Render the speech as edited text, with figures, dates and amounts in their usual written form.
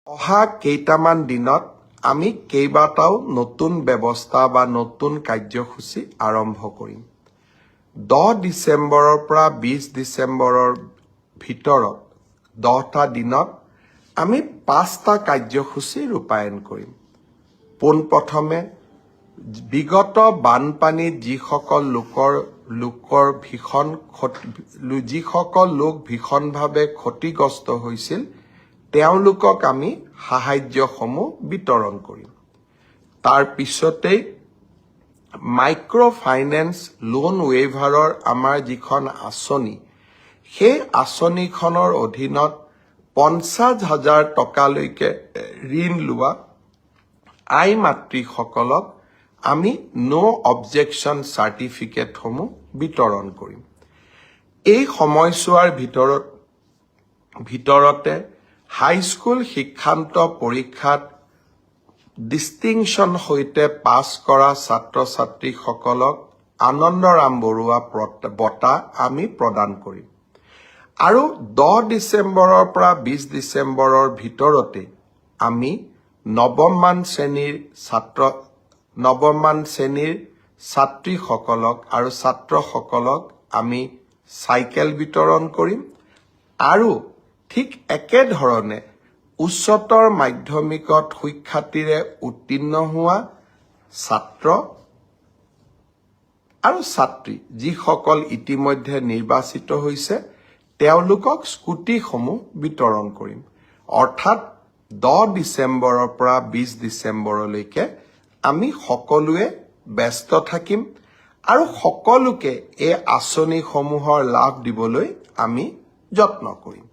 অহা কেইটামান দিনত আমি কেইবাটাও নতুন ব্যৱস্থা বা নতুন কাৰ্যসূচী আৰম্ভ কৰিম। 10 ডিচেম্বৰৰ পৰা 20 ডিচেম্বৰৰ ভিতৰত 10টা দিনত আমি পাঁচটা কাৰ্যসূচী ৰূপায়ণ কৰিম। পোনপ্ৰথমে বিগত বানপানীত যিসকল লোক ভীষণভাৱে ক্ষতিগ্ৰস্ত হৈছিল, তেওঁলোকক আমি সাহায্যসমূহ বিতৰণ কৰিম। তাৰ পিছতেই মাইক্ৰ' ফাইনেন্স লোন ৱেইভাৰৰ আমাৰ যিখন আঁচনি, সেই আঁচনিখনৰ অধীনত 50,000 টকালৈকে ঋণ লোৱা আই মাতৃসকলক আমি ন' অবজেকশ্যন চাৰ্টিফিকেটসমূহ বিতৰণ কৰিম। এই সময়ছোৱাৰ ভিতৰতে হাইস্কুল শিক্ষান্ত পৰীক্ষাত ডিষ্টিংশ্যন সৈতে পাছ কৰা ছাত্ৰ ছাত্ৰীসকলক আনন্দৰাম বৰুৱা বঁটা আমি প্ৰদান কৰিম। আৰু 10 ডিচেম্বৰৰ পৰা 20 ডিচেম্বৰৰ ভিতৰতে আমি নৱমমান শ্ৰেণীৰ ছাত্ৰীসকলক আৰু ছাত্ৰসকলক আমি চাইকেল বিতৰণ কৰিম। আৰু ঠিক একেধৰণে উচ্চতৰ মাধ্যমিকত সুখ্যাতিৰে উত্তীৰ্ণ হোৱা ছাত্ৰ আৰু ছাত্ৰী যিসকল ইতিমধ্যে নিৰ্বাচিত হৈছে, তেওঁলোকক স্কুটিসমূহ বিতৰণ কৰিম। অৰ্থাৎ 10 ডিচেম্বৰৰ পৰা 20 ডিচেম্বৰলৈকে আমি সকলোৱে ব্যস্ত থাকিম আৰু সকলোকে এই আঁচনিসমূহৰ লাভ দিবলৈ আমি যত্ন কৰিম।